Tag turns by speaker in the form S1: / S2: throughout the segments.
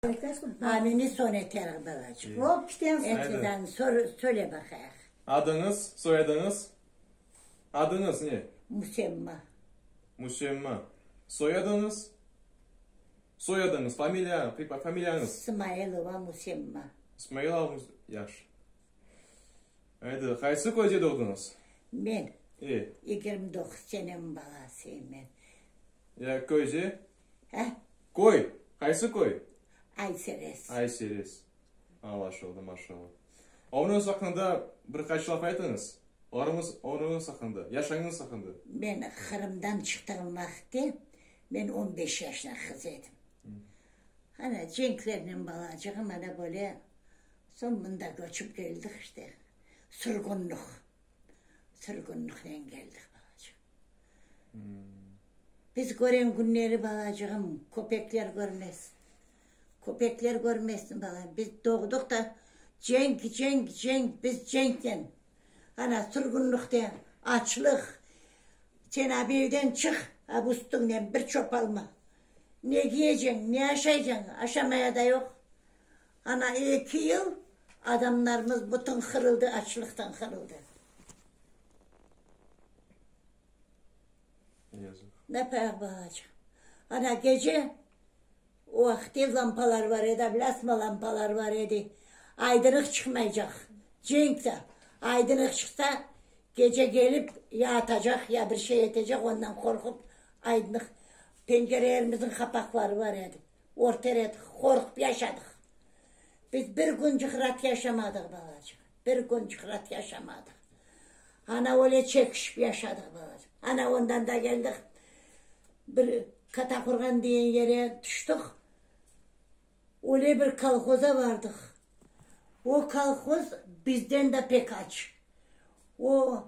S1: Amini soñ eterik, balacığım. Etiden söyle baqayıq.
S2: Adıñız, soyadıñız? Adıñız ne?
S1: Müsemma.
S2: Müsemma. Soyadıñız? Soyadıñız, familiya, familiyañız?
S1: Smailova Müsemma.
S2: Smailova Müs, yahşı. Aydı, qaysı köyde doğdıñız?
S1: Men?
S2: E.
S1: 29 seneniñ balasıyım men.
S2: Ya köyde?
S1: He?
S2: Köy! Qaysı köy?
S1: Ayserez.
S2: Ayserez. Añlaşıldı, maşallah. Ömrüñiz aqqında bir qaç laf aytıñız. Ömrüñiz, ömrüñiz aqqında, yaşañız aqqında.
S1: Men Qırımdan çıqtığım vaqıtte men on beş yaşında qız edim. Ana, cenklernen balacığım, ana böyle, soñ mında köçip keldik işte. Sürgünlik. Sürgünliknen keldik balacığım. Biz kören künleri, balacığım, köpekler körmez. Köpekler körmesin, bala. Biz doğdıq da, cenk, cenk, cenk, biz cenkten. Ana, sürgünlikte, açlıq. Sen abi evden çıq, abi üstüñden bir çöp alma. Ne kiyeceñ, ne aşaycañ, aşamaya da yoq. Ana, eki yıl adamlarımız bütün qırıldı, açlıqtan qırıldı. Ne pek balacığım. Ana gece o vaqıt ev lampalar var edi, plasma lampalar var edi. Aydınıq çıqmaycaq. Cenk de. Aydınıq çıqsa, gece kelip ya atacaq, ya bir şey etecek, ondan qorqup aydınıq. Pencerelerimizniñ qapaqları var edi. Örter edik, qorqup yaşadıq. Biz bir küncik rat yaşamadıq, balacığım. Bir küncik rat yaşamadıq. Ana öyle çekişip yaşadıq, balacığım. Ana ondan da keldik, bir Kataqurğan degen yere tüştik. Öyle bir kolhoza bardıq. O kolhoz bizden de pek aç. O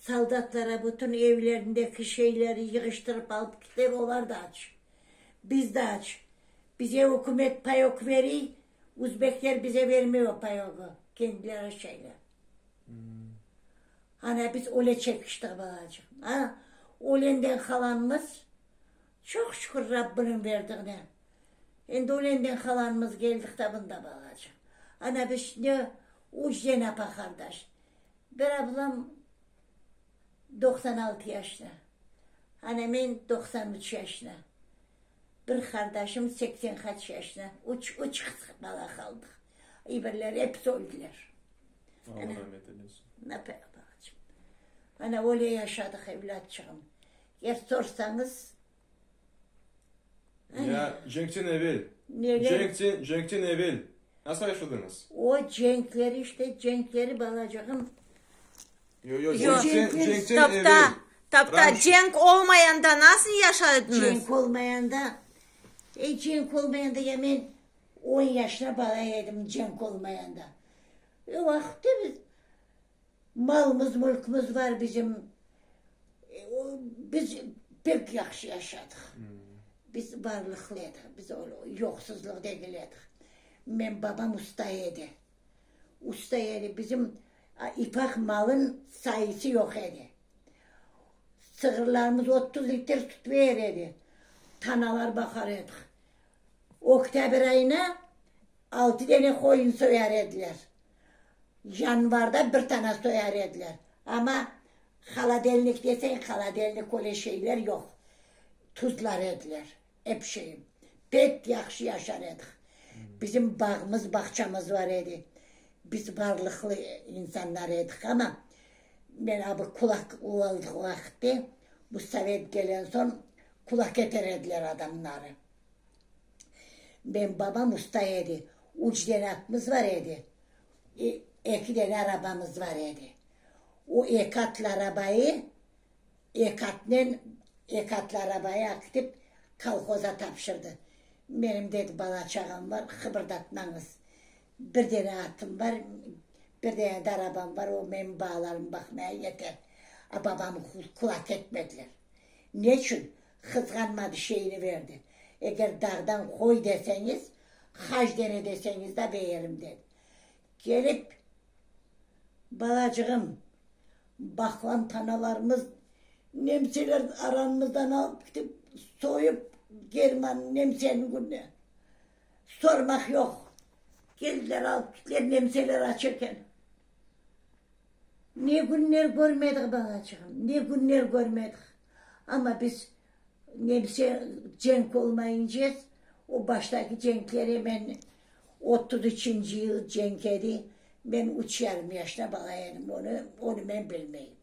S1: soldatlara bütün evlerindeki şeyleri yığıştırıp alıp kettiler, olar da aç. Biz de aç. Bize ükümet payok veriy, uzbekler bize vermey o payogı, kendileri aşaylar. Ana biz öyle çekiştik balacığım. A, ölenden qalanmız, çoq şükür Rabbiniñ verdiğine. Endi ölenden qalanmız, keldik de bunda balacığım. Ana biz şimdi üç dene apa-qardaş. Bir ablam 96 yaşında. Ana men 93 yaşında. Bir qardaşım 80 qaç yaşında. Üç, üç qız bala qaldıq. Ebirleri episi öldiler.
S2: Allah rahmet eylesin.
S1: Ne balacığım. Ana öyle yaşadıq evlâtçığım. Eger sorsañız.
S2: Ya cenkten evel.
S1: Neler?
S2: Cenkten, cenkten evel nasıl yaşadıñız?
S1: O cenkleri işte, cenkleri balacığım.
S2: Yo, yo,
S3: Yo.
S2: cenkten, cenkten
S3: Toqta,
S2: evel.
S3: toqta,
S2: Раньше.
S3: cenk olmayanda nasıl yaşadıñız?
S1: Cenk olmayanda, e, cenk olmayanda ya men on yaşında bala edim cenk olmayanda. O vaqıtta biz malımız, mülkimiz var bizim. E, o, biz pek yahşı yaşadıq. Biz varlıqlı edik, biz öyle yoqsuzlıq degil edik. Men babam usta edi. Usta edi, bizim ipaq malın sayısı yoq edi. Sığırlarımız 30 litr süt verir edi. Tanalar baqar edik. Oktâbr ayına altı dene qoyun soyar ediler. Yanvarda bir tane soyar ediler. Amma holodelnik deseñ, holodelnik öyle şeyler yoq. Tuzlar ediler, ep şeyi. Pek yahşı yaşar edik. Bizim bağımız, bağçamız var edi. Biz varlıqlı insanlar edik, amma men abi kulak oldıq vaqıtte, bu sovet kelen soñ kulak eter ediler adamları. Menim babam usta edi. Üç dene atımız var edi, eki dene arabamız var edi. O eki atlı arabayı, eki atnen, eki atlı arabayı akitip kolhoza tapşırdı. Menim, dedi, bala-çağam var, qıbırdatmañız. Bir dene atım var, bir dene de arabam var, o menim balalarımı baqmaya yeter. A babamı kulak etmediler. Neçün? Qızğanmadı, şeyini berdi. Eger dağdan qoy deseñiz, hac dene deseñiz da bererim, dedi. Kelip, balacığım, baqlan tanalarımız nemseler aramızdan alıp ketip, soyup, german nemseniñ kününe. Sormaq yoq. Keldiler, alıp gittiler, nemseler aç eken. Ne günler körmedik, balaçığım, ne günler körmedik. Amma biz nemse cenk olmayınca, o baştaki cenklere men 33-nci yıl cenk edi, men üç yarım yaşta bala edim, onı, onı men bilmeyim.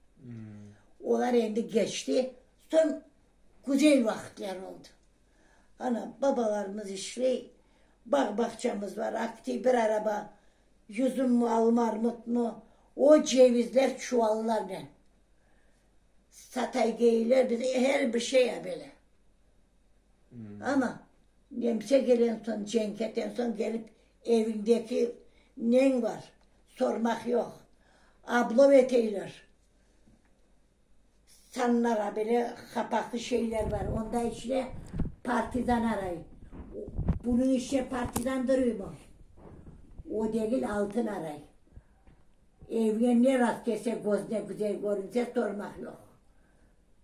S1: Olar endi keçti, soñ güzel vaqıtlar oldı. Ana, babalarımız işley, bağ-bağçamız var, akti bir araba yüzümmi, alma, armutmı, o cevizler çuvallarnen satay keyler, biz her bir şey böyle. Amma nemse gelen soñ, cenk eten soñ kelip eviñdeki neñ var, sormaq yoq, oblov eteyler. Sanlara bile qapaqlı şeyler bar, onda içine partizan aray. Bunıñ içine partizan duruymı? O degil, altın aray. Evge ne rast kelse, közüne güzel körünse, sormaq yoq.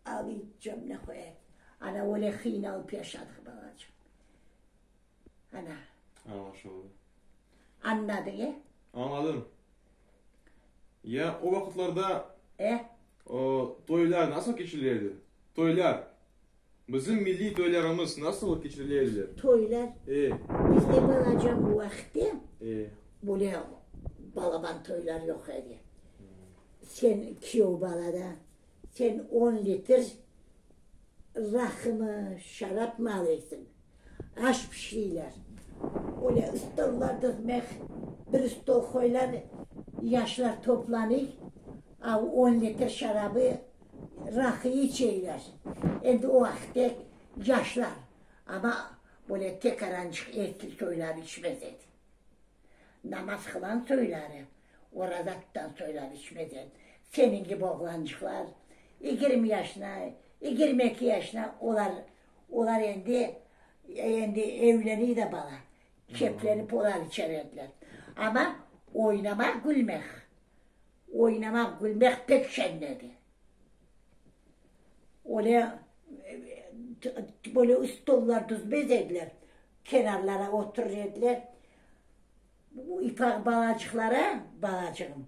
S1: Alıp cebine qoyay. Ana öyle qıynalıp yaşadıq, balaçığım. Ana.
S2: Añlaşıldı.
S1: Añladıñ, e?
S2: Añladım. Ya o vaqıtlarda
S1: E?
S2: o, toylar nasıl keçirile edi? Toylar. Bizim milliy toylarımız nasıl keçirile ediler?
S1: Toylar?
S2: E.
S1: Bizde balacan vaqıtte
S2: E.
S1: böyle balaban toylar yoq edi. Sen kiyov balada, sen on litr Raqımı, şarapmı alıysıñ? Aş pişireyler. Öyle stollar dizmek, bir stol qoylar, yaşlar toplanıy, av on litr şarabı, raqıyı içeyler. Endi o vaqıtte yaşlar, amma böyle tekarançıq etli soylar içmez edi. Namaz qılan soyları, oraza tutan soyları içmez edi. Seniñ kibi oğlançıqlar, 20 yaşına, 22 yaşına olar, olar endi, endi evleniy de bala, keplenip olar içer ediler. Amma oynamaq, külmek, oynamaq, külmek pek şen edi. Öyle, böyle stollar tüzmez ediler, Kenarlara oturır ediler. Bu ipaq balacıqlara, balacığım,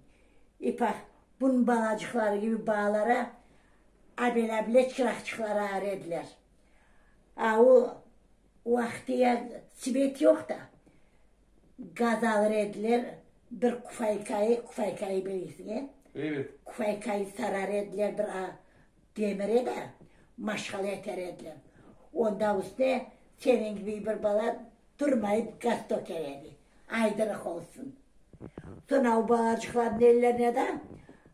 S1: ipaq, bunıñ balacıqları kibi balalara abel-abile çıraqçıqlar ağır ediler. A o vaqtı ya svet yoq da, gaz alır ediler, bir kufaykayı, kufaykayı bilirsiñ, e?
S2: Evet.
S1: Kufaykayı sarar ediler bir a demire de, maşğala eter ediler. Onda üstüne Seniñ kibi bir bala turmayıp gaz töker edi, aydınıq olsun. Soñ av balacıqlarnıñ ellerine de,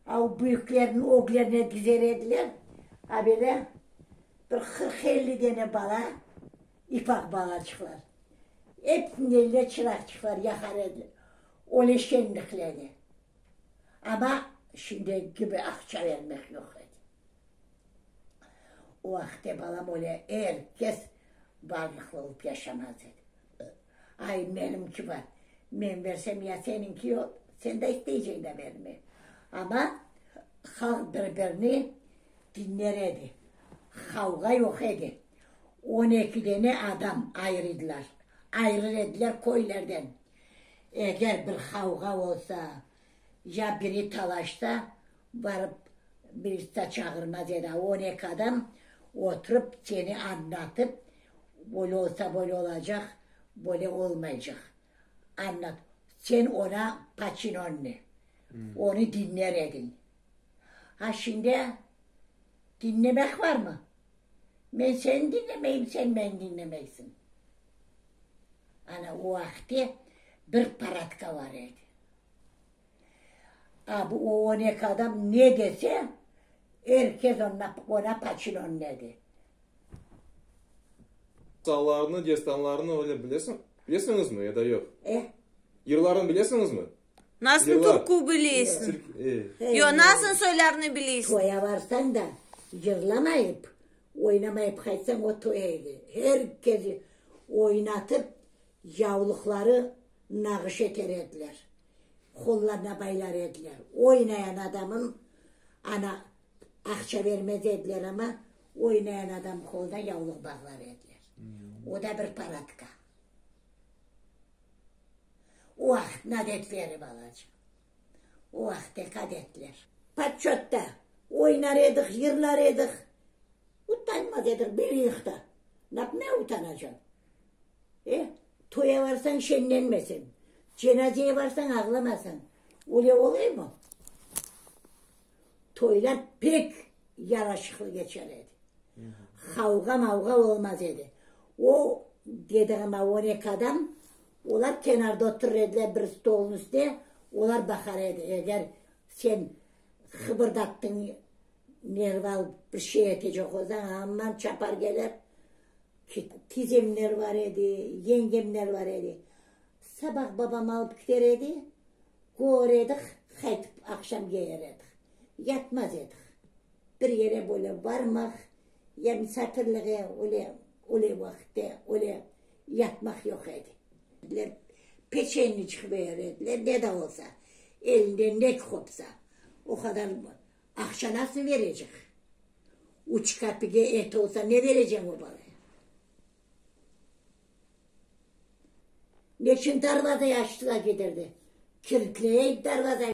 S1: av büyüklerniñ öglerine dizer ediler, a böyle bir qırq-elli dene bala, ifaq balacıqlar. Episiniñ eline çıraqçıqlar yaqar ediler. Öyle şenlikli edi. Amma şimdiki kibi aqça bermek yoq edi. O vaqıtte balam öyle er kes barlıqlı olıp yaşamaz edi. Ay, menimki bar, men bersem ya seniñki yoq, sen de isteyceñ de berme. Amma halq bir-birini diñler edi, qavğa yoq edi. On eki dene adam ayırıydılar, ayırır ediler köylerden. Eger bir qavğa olsa, ya biri talaşsa, Barıp militsa çağırmaz edi, 12 adam oturıp seni añlatıp, böyle olsa böyle olacaq, böyle olmaycaq, añlat, sen oña podçinonnıy, onı diñler ediñ. A şimdi diñlemek barmı? Men seni diñlemeyim, sen meni diñlemeysiñ. Ana o vaqıtte bir paradka bar edi. A bu o 12 adam ne dese, er kes ona, ona podçinön edi.
S2: Masallarnı, destanlarnı öyle bilesiñ, bilesiñizmi ya da yoq?
S1: E?
S2: Yırlarnı bilesiñizmi?
S3: Nasıl
S2: Yırlar.
S3: türkü bileysiñ?
S2: E.
S3: Yoq, nasıl soylarnı bileysiñ?
S1: Toya varsañ da, yırlamayıp, oynamayıp qaytsañ, o toy edi. Her kezi oynatıp, yavluqları nağış eter ediler. Qollarına baylar ediler. Oynayan adamın, ana, aqça bermez ediler, amma oynayan adam qoluna yavluq bağlar ediler. O da bir paradka. O vaqıtnıñ adetleri, balacığım. O vaqıttaki adetler. Podçötta oynar edik, yırlar edik. Utanmaz edik, biliyik da. Ne utanacam? E, toya varsañ şeñlenmeseñ, cenazeye varsañ ağlamasañ, öyle oluymı? Toylar pek yaraşıqlı keçer edi. Qavğa-mavğa olmaz edi. O, dedigim, on eki adam, olar kenarda oturır ediler bir stolnıñ üstüne, olar baqar edi, eger sen qıbırdattıñ, nerv alıp bir şey etecek olsañ, aman çapar kelir, Tizemler bar edi, yengemler bar edi. Sabah babam alıp kiter edi, kör edik, qaytıp aqşam kelir edik. Yatmaz edik. Bir yere böyle barmaq, ya misafirliğe, öyle, öyle vaqıtte öyle yatmaq yoq edi. Peçenni çıqıp berer ediler, ne de olsa, elinden ne qopsa, o qadar aqça nasıl berecek? Üç kapige et olsa ne bereceñ o balaya? Neçün darvazayı açtılar giderdi? Kilitleyik darvazayı.